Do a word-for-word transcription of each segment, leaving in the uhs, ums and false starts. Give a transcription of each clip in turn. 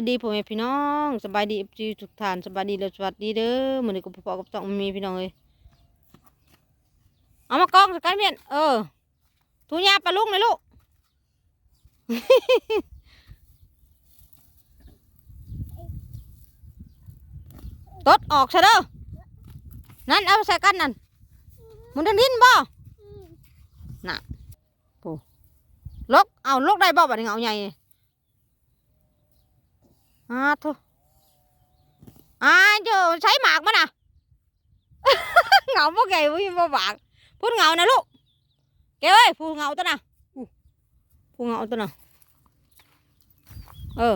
ดีพ่อแม่พี่น้อง สบายดี เอฟซี ทุกท่าน สบายดีและสวัสดีเด้อ มื้อนี้ก็พบกับช่องมีพี่น้องเอ้ย เอามากองใส่กันเมียน เออ ถูหญ้าปะลุงเลยลูก ตดออกซะเด้อ นั่นเอาใส่กันนั่น มันดินบ่ น่ะ โอ้ ลก เอาลกได้บ่บัดนี้ เงาใหญ่นี่ อ้าโธ่ อ้าโธ่ ใช้หมากมันน่ะ เงาบ่ใหญ่บ่มีบ่หมาก พูดเงานะลูก แกเอ้ย พูดเงาตัวน่ะอู้ พูดเงาตัวน่ะ เออ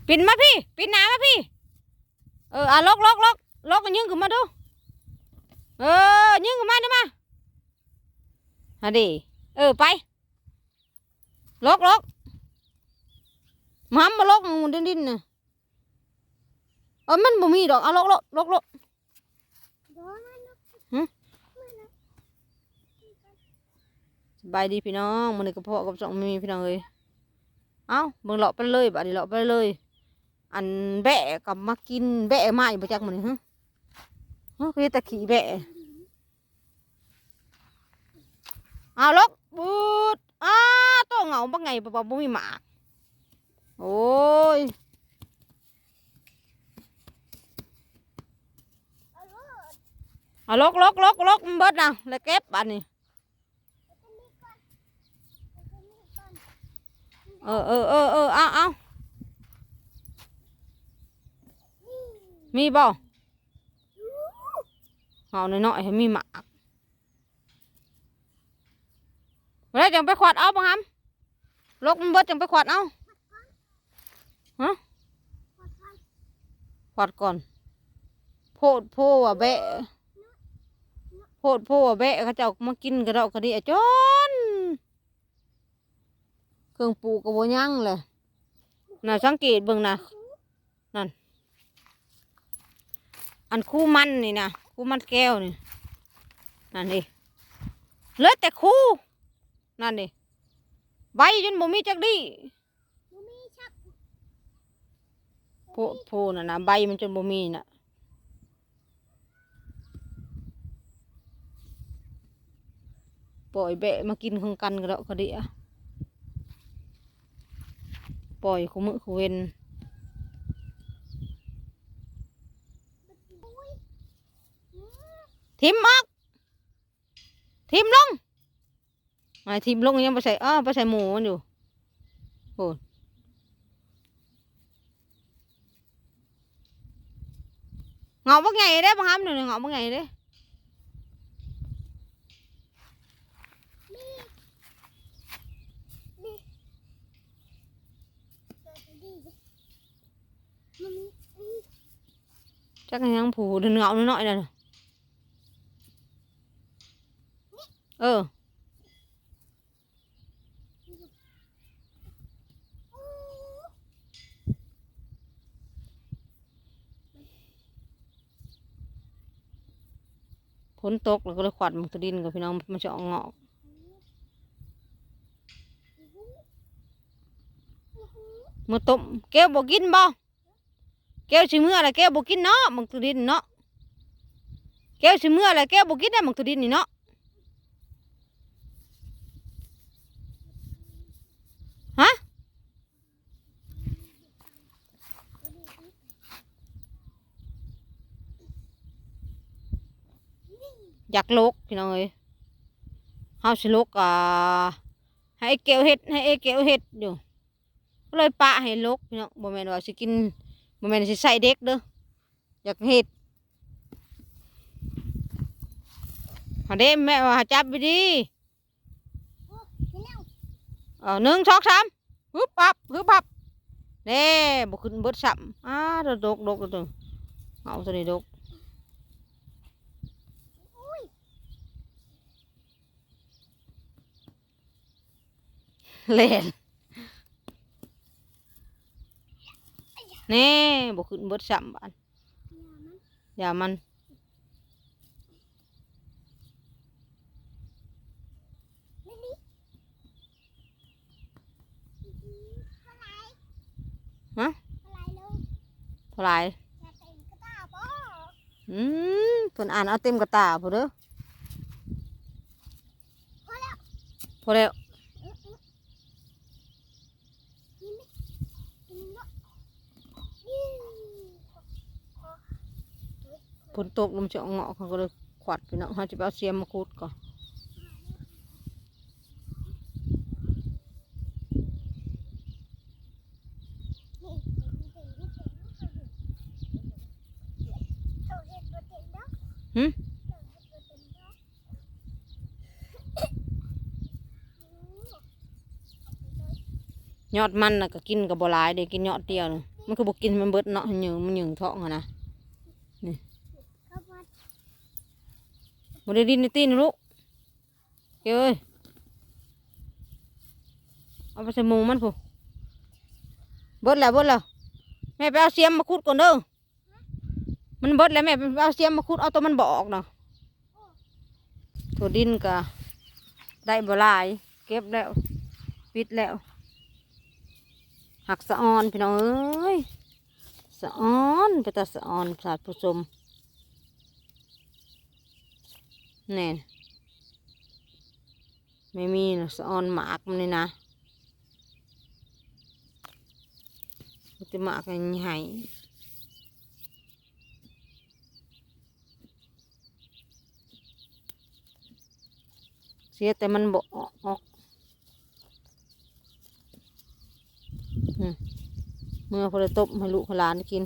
ปิ่นมาพี่ ปิ่นหนามาพี่ เออ อ่ะ ลก ลก ลก ลก ยื่นขึ้นมาดู เออ ยื่นขึ้นมาดูมา ฮะเด้ เออ ไป ลก ลก มา มา ลก มันดินๆ น่ะ เออ มันบ่มีดอก เอา ลก ลก ลก ลก หึ สบายดีพี่น้อง มื้อนี้ก็พบกับช่องมีพี่น้องเอ้ย เอ้า เบิ่งเลาะไปเลย บัดนี้เลาะไปเลย อันแบะก็มากิน แบะมาอีกบ่จักมื้อนี้ หึ หึ คือแต่ขี้แบะ เอาลก บูด อ้า โตเงาบักไง บ่ บ่ บ่มีหมาก โอ้ย เอาลก ลก ลก ลก มันเบิดนะ แล้วเก็บบัดนี้ เออ เออ เออ เออ เอา เอา มีบ่ เอาน้อยๆ ให้มีหมาก บ่ได้จังไปขวัดเอาบ่หำ ลกมันเบิดจังไปขวัดเอา ฮะ ขวัดก่อน โพดโพว่าแบะ โพดโพว่าแบะ เขาเจ้ามากินกระดอกกระเดียจน เครื่องปลูกก็บ่ยังเลย น่ะ สังเกตเบิ่งน่ะ นั่น อันคูมันนี่นะ คูมันแก้วนี่ นั่นดิ เหลือแต่คู นั่นดิ ใบจนบ่มีจักดี บ่มีชัก โพ โพนั่นนะ ใบมันจนบ่มีน่ะ ปล่อยแบะมากินของกันกระดอกกระเดีย ปล่อยคู่มื้อคู่เว็น ถิ่มออก ถิ่มลง อ่า ถิ่มลงยังไปใส่ อ้อ ไปใส่หมูมันอยู่ โอ้ เงาะบักใหญ่เด้ บักหำ เดี๋ยวนี้เงาะบักใหญ่เด้ จักยังผูเงาะน้อยๆนั่นน่ะ เออ ฝนตกแล้วก็เลยขวัดหมากตะดินกับพี่น้อง มันจะออกงอก มื้อต้ม แก้วบ่กินบ่ แก้วสิมื้อละ แก้วบ่กินเนาะ หมากตะดินเนาะ แก้วสิมื้อละ แก้วบ่กินได้หมากตะดินนี่เนาะ ฮะ อยากลกพี่น้องเอ้ย เฮาสิลก อ่า ให้ไอ้แก้วเฮ็ด ให้ไอ้แก้วเฮ็ดอยู่ ก็เลยปะให้ลกพี่น้อง บ่แม่นว่าสิกิน บ่แม่นสิใส่เด็กเด้อ อยากเฮ็ด หาเด้แม่ว่าจับไปดี เออ หนึ่ง สอง สาม ฮึบฮับ ฮึบฮับ แน่ บ่ขึ้นเบิดซ้ำ อ้า ดก ดก ดก เอาตัวนี้ดก แล่น แน่ บ่ขึ้นเบิดซ้ำบาด อย่ามัน ฮะ พอหลาย อืม เพิ่นอ่านเอาเต็มกระตาพุ้นเด้อ พอแล้ว พอแล้ว ฝนตกลมจะเงาะเขาก็เลยขวัดพี่น้อง เขาจะไปเอาเสียมมาขุดก่อน หึ ยอดมันน่ะก็กินก็บ่หลายเด้ กินยอดเดียวน่ะ มันก็บ่กินมันเบิดเนาะ หยืง มันหยืงท้องหั้นนะ นี่ บ่ได้ดินในตีนลูก เอ้ย เอาไปใส่หมูมันพุ้น เบิดแล้ว เบิดแล้ว แม่ไปเอาเสียมมาขุดก่อนเด้อ มันเบิดแล้ว แม่ไปเอาเสียมมาขุด เอาตัวมันบ่ออกเนาะ ถั่วดินก็ได้บ่หลาย เก็บแล้ว ปิดแล้ว ผักสะออนพี่น้องเอ้ย สะออน เป็นตาสะออน ท่านผู้ชม แน่น ไม่มีนะ สะออนหมากมันนี่นะ มันจะหมากใหญ่ๆ เสียแต่มันบ่ออก อืม เมื่อพอได้ต้มให้ลูกให้หลานกิน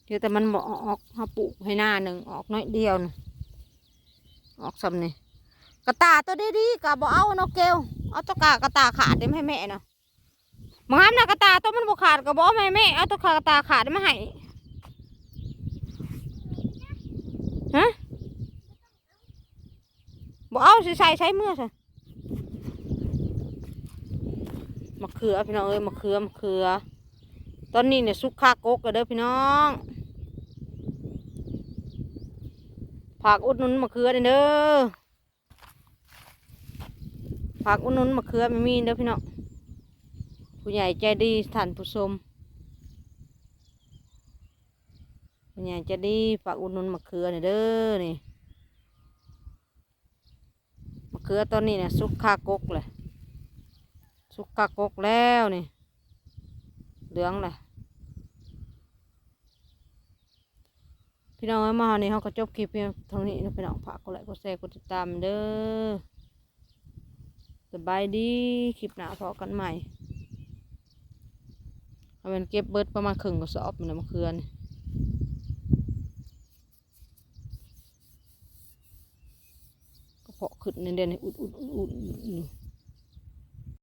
เดี๋ยวแต่มันบ่ออก เขาปลูกให้หน้าหนึ่ง ออกน้อยเดียวน่ะ ออกส่ำนี่ กระต่าตัวดีๆ ก็บ่เอาเนาะเกล เอาตัวกะ กระต่าขาดเด้มาให้แม่เนาะ บางครั้งน่ะกระต่าตัวมันบ่ขาดก็บ่เอามาให้แม่ เอาตัวกะ กระต่าขาดมาให้ ฮะ บ่เอาสิใส่ ใส่เมื่อซะ มะเขือพี่น้องเอ้ย มะเขือ มะเขือ ตอนนี้เนี่ยสุกคากกแล้วเด้อพี่น้อง ฝากอุดหนุนมะเขือเด้อ ฝากอุดหนุนมะเขือแม่มีนเด้อพี่น้อง ผู้ใหญ่ใจดี ท่านผู้ชม ผู้ใหญ่ใจดี ฝากอุดหนุนมะเขือหน่อยเด้อนี่ มะเขือตอนนี้เนี่ยสุกคากกเลย สุกคากกแล้วนี่ เหลืองเลย พี่น้องเอ้ย มาฮอดนี่เขาก็จบคลิปเพียงเท่านี้นะพี่น้อง ฝากกดไลค์ กดแชร์ กดติดตามเด้อ สบายดี คลิปหน้าพบกันใหม่ เอามันเก็บเบิดประมาณครึ่งกระสอบนะมะเขือนี่ ก็เพาะขึ้นในเดือนนี้ อุดอุดอุดอุดอุด